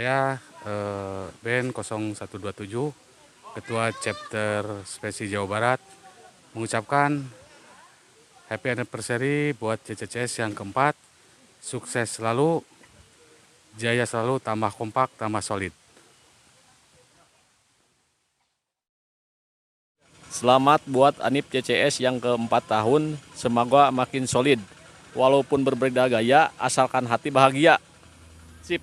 Saya Ben 0127, Ketua Chapter Spesi Jawa Barat, mengucapkan happy anniversary buat JCCS yang keempat. Sukses selalu, jaya selalu, tambah kompak, tambah solid. Selamat buat Anip JCS yang keempat tahun, semoga makin solid. Walaupun berbeda gaya, asalkan hati bahagia. Sip.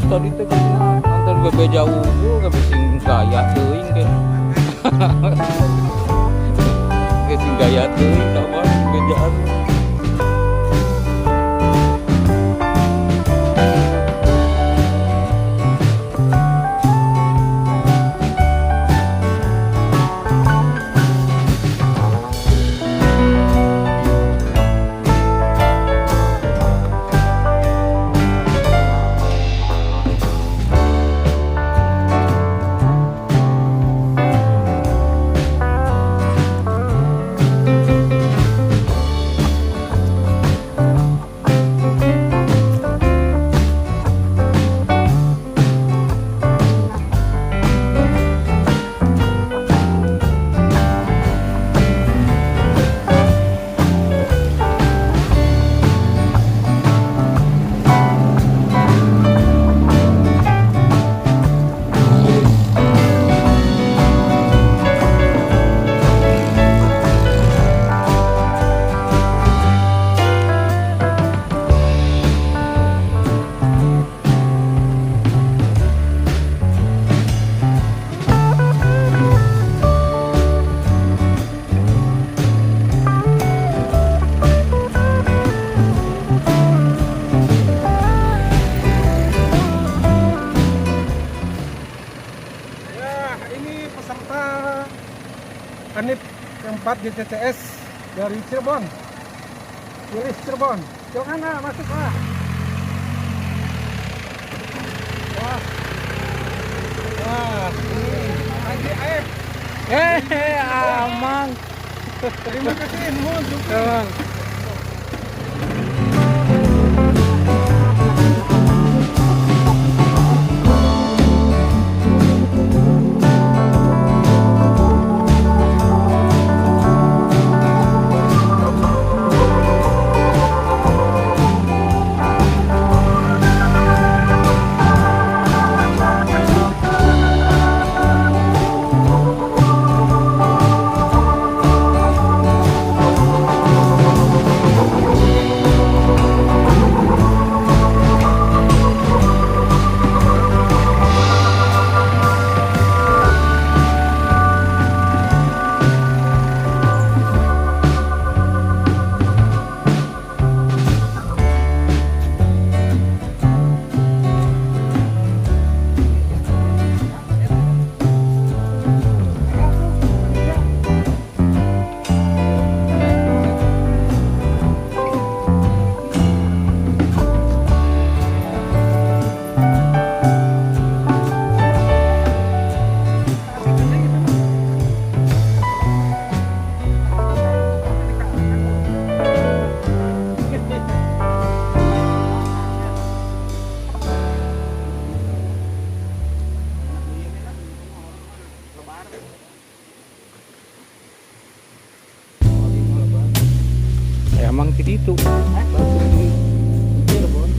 Tadi teh antar bebeja unggul ke sing gaya teuing ke. Ke sing gaya teuing tah mah bejaan. Ya, ini peserta Anip keempat JCCS dari Cirebon. Wilis Cirebon. Silakan ah, masuk ah. Wah. Wah, ini Haji Aep. Amang. Terima kasih, nuhun. Amang. Itu. Langsung di Cirebon.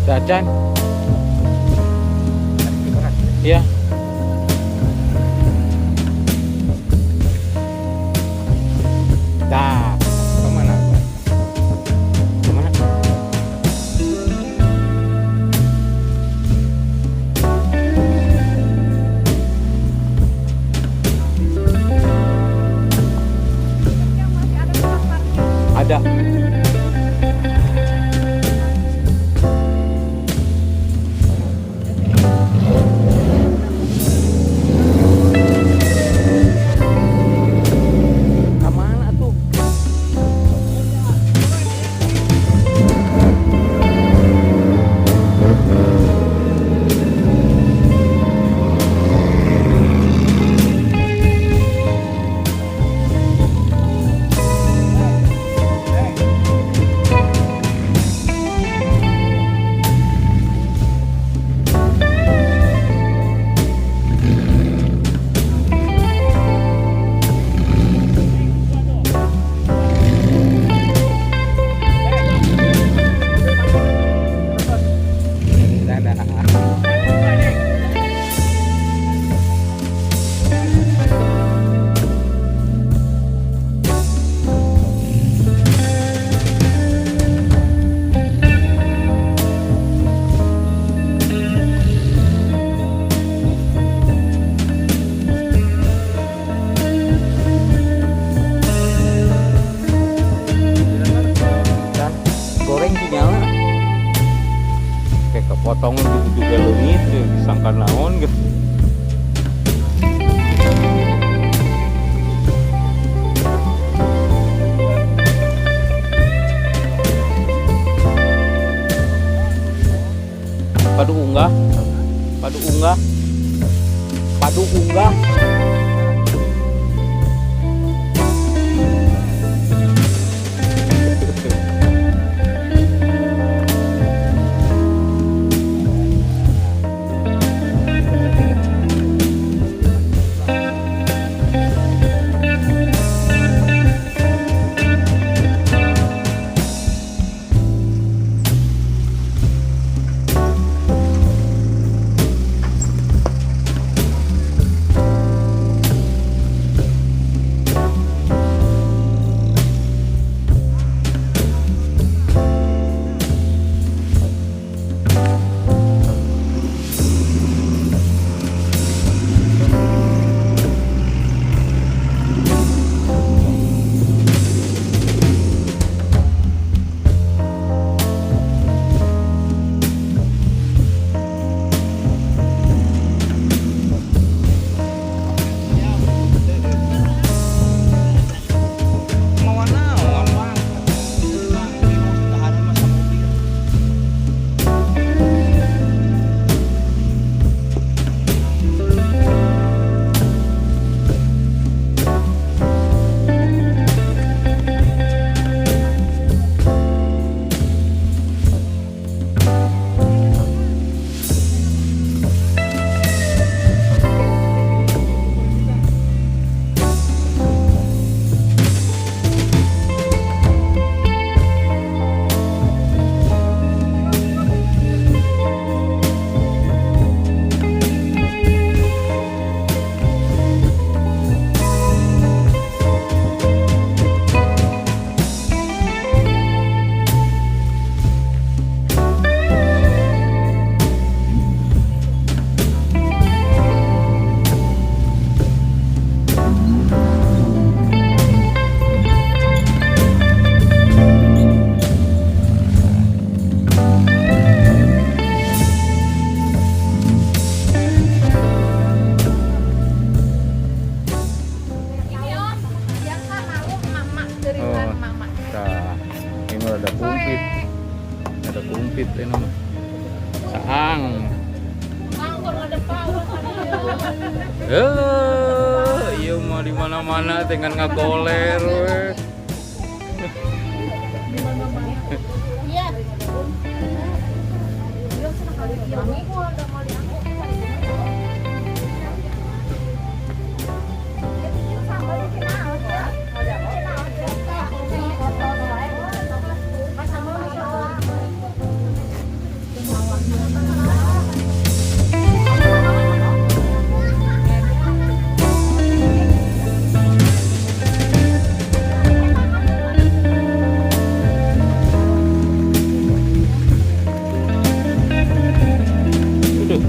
Dadan. Iya. Nah, kemana? Kemana? Ada. Kemana tuh? Dadah. Dan goreng sih nyala. Kayak kepotong gitu juga leungit, ya, disangka naon gitu. Padu unggah, padu unggah, padu unggah. Ini Om, biasa malu mama cerita Oh. mama. Nah, ini ada kumpit, ada kumpit ini mah. Saang. Bang, kalau ada Iya mah di mana-mana dengan ngagoler we. Iya. Aduh,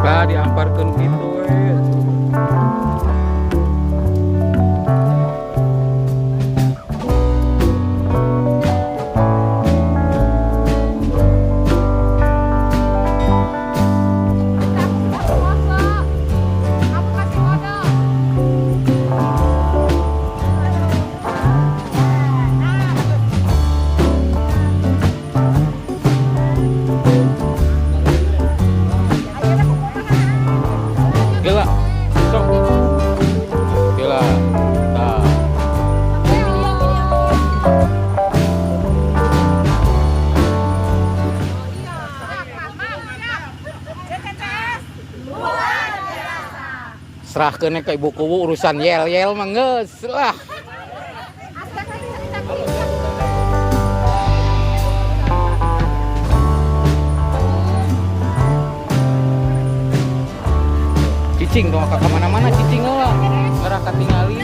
Lah diamparkeun kitu we. Aku kasih kode. Gila. Sok. Gila. Tah. Serahkeun ka ibu kuwu urusan yel-yel mah geus lah. Cicing dong ka mana-mana cicing lah. Ngerah katingali.